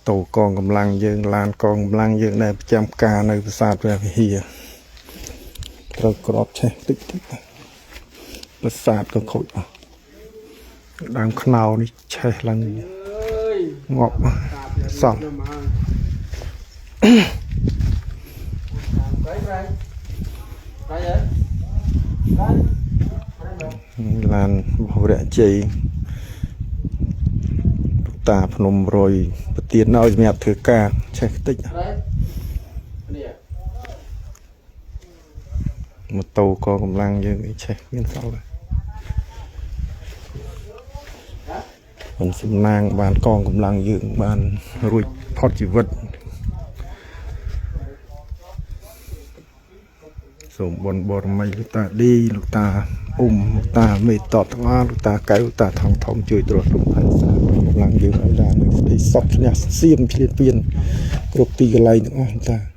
តូកងកម្លាំងយើងឡានកងកម្លាំងយើងដែលប្រចាំការនៅប្រាសាទព្រះវិហារត្រូវក្របឆេះតិចតិចប្រាសាទក៏ខូចអស់ដើមខ្នោនេះឆេះឡើងងាប់សោះ ឡានរបស់វរៈជ័យលោកតាភ្នំរយប្រទៀនឲ្យសម្រាប់ធ្វើការឆេះខ្ទេចម៉ូតូក៏កម្លាំងយើងអីឆេះមានសល់ដែរមិនសំណាងបានកងកម្លាំងយើងបានរួចផុតជីវិតសូមបុណ្យបរមីលោកតាឌីលោកតាអ៊ុំលោកតាមេតបទាំងអស់លោកតាកៅលោកតាថងធំជួយទ្រទ្រង់ថែរក្សាកម្លាំងយើងឲ្យឡើងនៅសេចក្តីសុខឈ្នះសៀមឆ្លៀនពៀនគ្រប់ទីកន្លែងទាំងអស់លោកតា